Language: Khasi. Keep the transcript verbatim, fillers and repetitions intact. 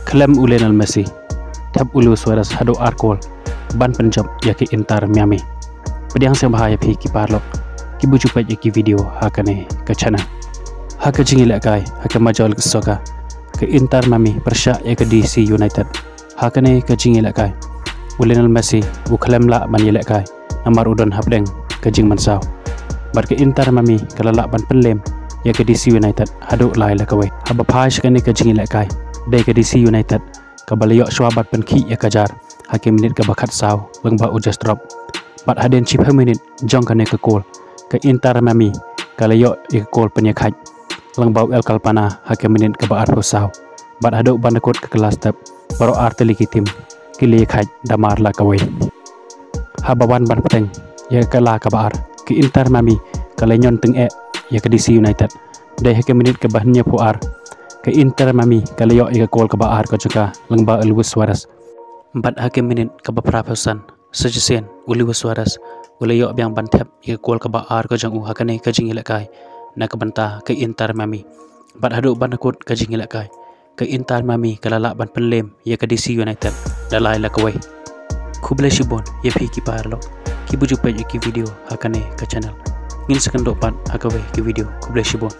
Khlem u Lionel Messi, thep u Luis Suarez haduh ar kol ban pynjop ïa ka Inter Miami. Pdiang sngewbha ïa phi ki paralok kiba ju peit ïa ki video ha kane ka channel. Ha ka jingïalehkai ha ka Major League Soccer, ka Inter Miami pyrshah ïa ka D C United. Ha kane ka jingïalehkai, u Lionel Messi u khlem lah ban ïalehkai namar u don hapdeng ka jingmynsaw. Bad ka Inter Miami ka la lah ban pynlem ïa ka D C United haduh lai la kawei. Haba phai sha kane ka jingïalehkai, dei ka D C United kaba la ïoh shuwa ban pynkhih ïa ka jar ha ka minit kaba khatsaw lyngba u Justin Roberts. Bad hadien shiphew minit jong kane ka kol, ka Inter Miami ka la ïoh ïa ka kol pynïakhaid lyngba u Ezequiel Palma ha ka minit kaba arphew saw. Bad haduh ban da kut ka kylla step, baroh ar tylli ki tim ki la ïakhaid da mar la kawei. Haba wan ban bteng ïa ka kylla kaba ar, ka Inter Miami ka la ñion tyngeh ïa ka D C United. Dei ha ka minit kaba hynñiewphew ar, ka Inter Miami ka la ïoh ïa ka kol kaba ar ka jong ka lyngba u Luis Suarez. Bad ha ka minit kaba phraphew san, sa shisien u Luis Suarez u la ïoh biang ban thep ïa ka kol kaba ar ka jong u ha kane ka jingïalehkai na ka bynta ka Inter Miami. Bad haduh ban da kut ka jingïalehkai, ka Inter Miami ka la lah ban pynlem ïa ka D C United da lai la kawei. Khublei shibun ïa phi ki paralok kiba ju peit ïa ki video ha kane ka channel. Ngin sa ïakynduh pat ha kawei ka video. Khublei shibun.